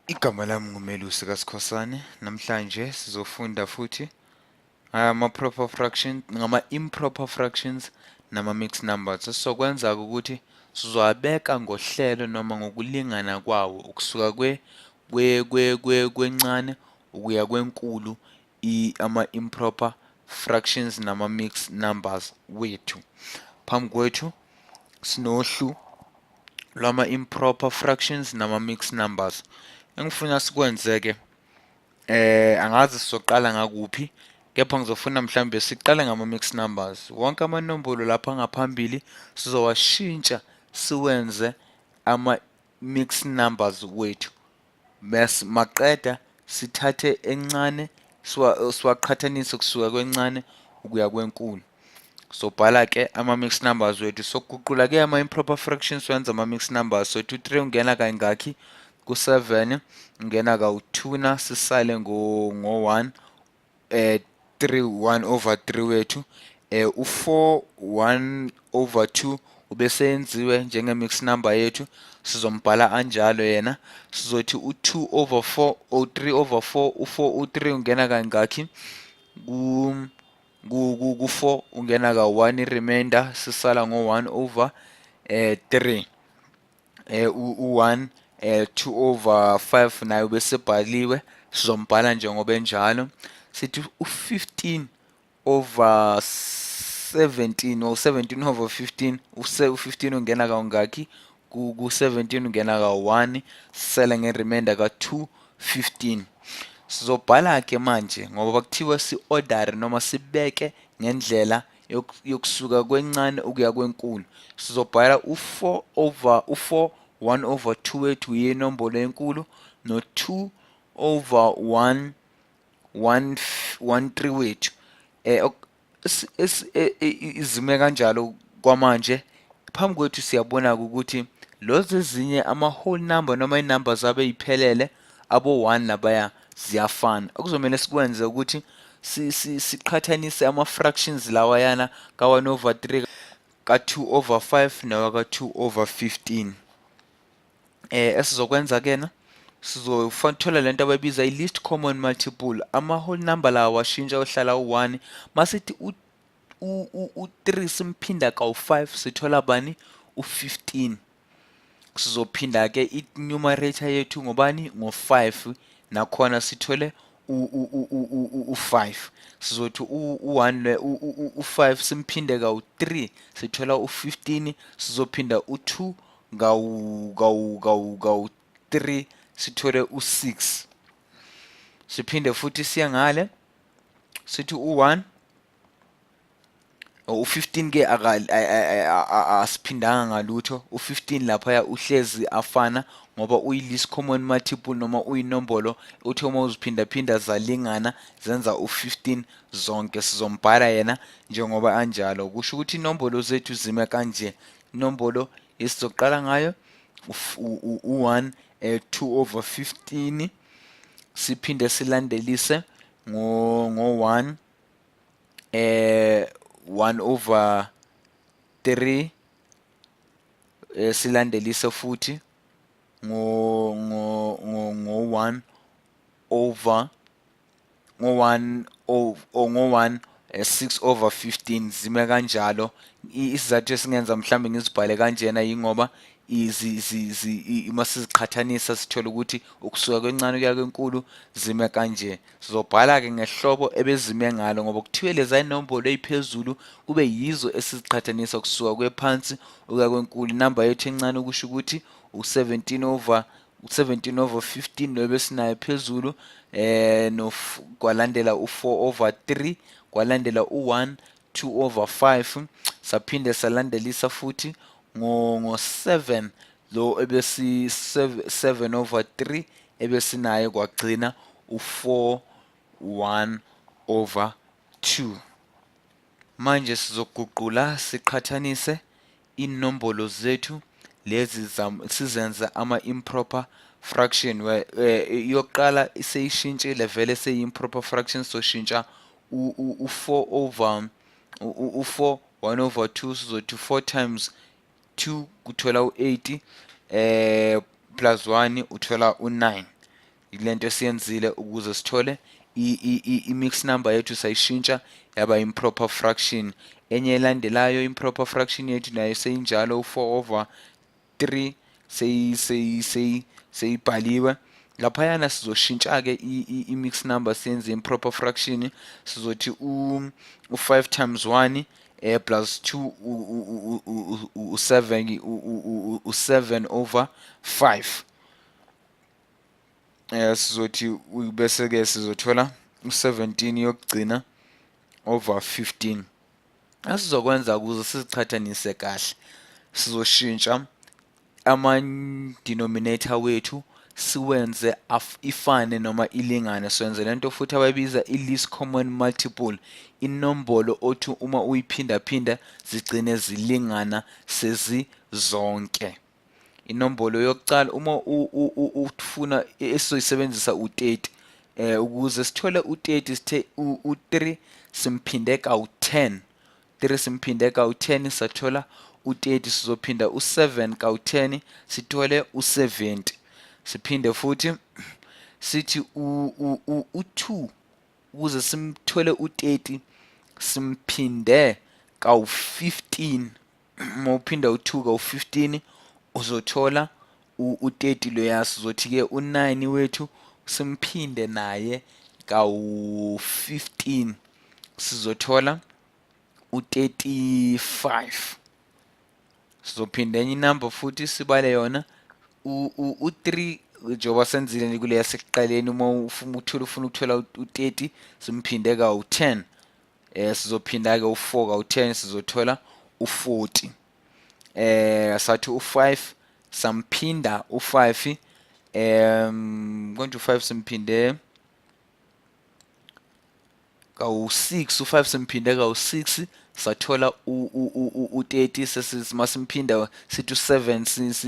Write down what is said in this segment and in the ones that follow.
Igama lami nguMelusi kaSikhosana. Namhlanje sizofunda futhi ngama-proper fraction, ngama-improper fractions nama-mixed numbers. Esizokwenza-ke ukuthi sizowabeka ngohlelo noma ngokulingana kwawo ukusuka kwencane ukuya kwenkulu ama-improper fractions nama-mixed numbers wethu. Phambi kwethu sinohlu lwama-improper fractions nama-mixed numbers. Engifuna sikwenze-ke angazi sizoqala ngakuphi, kepha ngizofuna mhlawumbe siqale ngama-mixed numbers. Wonke amanombolo lapha ngaphambili sizowashintsha siwenze ama-mixed numbers wethu. Bese maqeda sithathe encane siwaqhathanise kusuka kwencane ukuya kwenkulu. Sobhala ke ama-mixed numbers wethu. Sokuguqula ke ama-improper fractions wenza ama-mixed numbers. So 2 3 ungena kayingakhi ku-7? Ungena kawu-2 na sisale ngo-1 3 1 over 3 wethu. U-4 1 over 2 ubesenziwe njenge-mixed number yethu, sizombhala anjalo yena. Sizothi u-2 over 4 or 3 over 4, u-4 u-3 ungena kangakhi ku-4? Ungena ka-1, i-remainder sisala ngo-1 over 3. U-1 2 over 5 nayo besebhaliwe, sizombhala njengoba enjalo. Sithi u-15 over 17 or 17 over 15, u-15 ungena kangakhi ku-17? Ungena ka-1, sisele nge-remainder ka-2 15. Sizobhala ke manje ngoba kuthiwa si-order noma sibeke ngendlela yokusuka kwencane ukuya kwenkulu. Sizobhala u-4 over u-4 1 over 2 wethu yinombolo enkulu, no-2 over 1 1 1 3 wethu izime kanjalo. Kwamanje phambi kwethu siyabona ukuthi lozo ezinye ama-whole number noma iy'namba zabe y'phelele abo-1 labaya ziyafana. Okuzomele sikwenze ukuthi siqhathanise ama-fractions lawayana ka-1 over 3, ka-2 over 5 nawaka-2 over 15. Esizokwenza kena sizothola lento abayibiza i-least common multiple. Ama-whole number lawa washintsha, ohlala u-1. Masithi u-3 simphinda kawu-5, sithola bani? U-15. Sizophinda ke i-numerator yethu ngobani? Ngo-5. Nakhona sithole u-5. Sizothi u-1 u-5 simphinde kawu-3, sithola u-15. Sizophinda u-2 kawu 3, sithole u-6. Siphinde futhi siye ngale, sithi u-1 u-15 ke asiphindanga ngalutho. U-15 laphaya uhlezi afana ngoba uyi-least common multiple noma uyinombolo uthi uma uziphindaphinda zalingana zenza u-15 zonke. Sizombhala yena njengoba anjalo. Kusho ukuthi inombolo zethu zime kanje. Inombolo esizoqala ngayo u-1 2 over 15, siphinde silandelise ngo 1 1 over 3, silandelise futhi ngo 1 over ngo 1 ngo 1 6 over 15. Zime kanjalo. Isizathu esingenza mhlambe ngizibhale kanjena yingoba uma siziqhathanisa sithola ukuthi ukusuka kwencane kuya kwenkulu zime kanje. Sizobhala-ke ngehlobo ebezime ngalo ngoba kuthiwe leza inombolo ey'phezulu kube yizo esiziqhathanisa kusuka kwephansi ukuya kwenkulu. Inamba yethu encane kusho ukuthi u-17 over u-17 over 15 lo besinayo phezulu, no kwalandela u-4 over 3, kwalandela u-1 2 over 5, saphinde salandelisa futhi ngo 7 lo ebesi 7 over 3 ebesinayo, kwagcina u-4 1 over 2. Manje sizoguqula siqhathanise inombolo zethu lezi sizenze ama-improper fraction. Yokuqala seyishintshile vele, seyi-improper fraction. Soshintsha u-4 over u-4 1 over 2. Sizothi 4 times 2 kuthola u-8, plus 1 uthola u-9. Ilento esiyenzile ukuze sithole i-mix number yethu, sayishintsha yaba improper fraction. Enye elandelayo improper fraction yethu nayo seyinjalo, u-4 over 3 seyibhaliwe laphayana. Sizoshintsha-ke i-mix number, siyenze improper fraction. Sizothi u-5 times 1 plus 2, u-7, u-7 over 5. Sizothi bese ke sizothola u-17 yokugcina over 15. Esizokwenza ukuze siziqhathanise kahle, sizoshintsha ama-denominator wethu, siwenze ifane noma ilingane. Senze lento futhi abayibiza i-least common multiple, inombolo othi uma uyiphindaphinda zigcine zilingana sezizonke. Inombolo yokuqala uma ufuna esizoyisebenzisa u-30. Ukuze sithole u-30, sithe u-3 simphinde kawu-10, 3 simphinde kawu-10, sathola u-30. Sizophinda u-7 kawu-10, sithole u-70. Siphinde futhi sithi u-2, ukuze simthole u-30, simphinde kawu-15. Uma uphinda u-2 kawu-15, uzothola u-30 loya. Sizothi-ke u-9 wethu simphinde naye kawu-15, sizothola u-35. Sizophinda enye inamba futhi, sibale yona u-3, njengoba senzile kule yasekuqaleni. Uma ufuna ukuthola, ufuna ukuthola u-30, simphinde kawu-10. Sizophinda ke u-4 kawu-10, sizothola u-40. Sathi u-5 samphinda u-5, konje u-5 simphinde kawu-6, u-5 simphinde kawu-6, sathola u-30. Masimphinda sithi u-7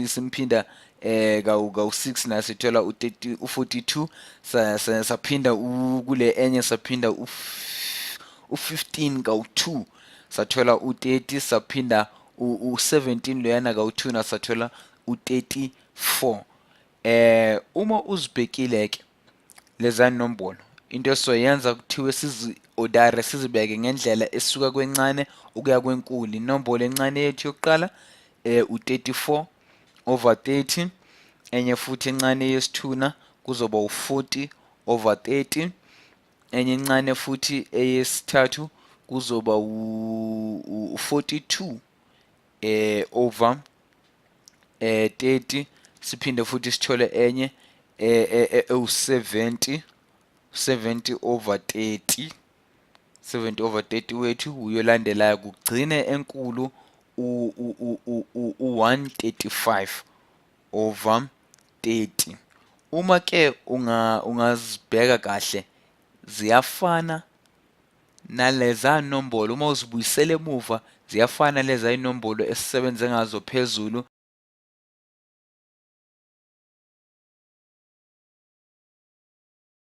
simphinda kawu-6, naye sithola u-30, u-42. Saphinda kule enye, saphinda u-15 kawu-2, sathola u-30. Saphinda u-17 loyana kawu-2, na sathola u-34. Uma uzibhekile ke leza nombolo, into esizoyenza kuthiwe sizi-ordere, sizibeke ngendlela esuka kwencane ukuya kwenkulu. Inombolo encane yethu yokuqala u-34 over 30. Enye futhi encane yesithuna kuzoba u-40 over 30. Enye encane futhi eyesithathu kuzoba u-42 over 30. Siphinde futhi sithole enye ewu-70, 70 over 30. 70 over 30 wethu uyolandelayo, kugcine enkulu u-135 over 30. Uma ke ungazibheka kahle, ziyafana naleza nombolo. Uma uzibuyisela emuva, ziyafana leza inombolo esisebenze ngazo phezulu.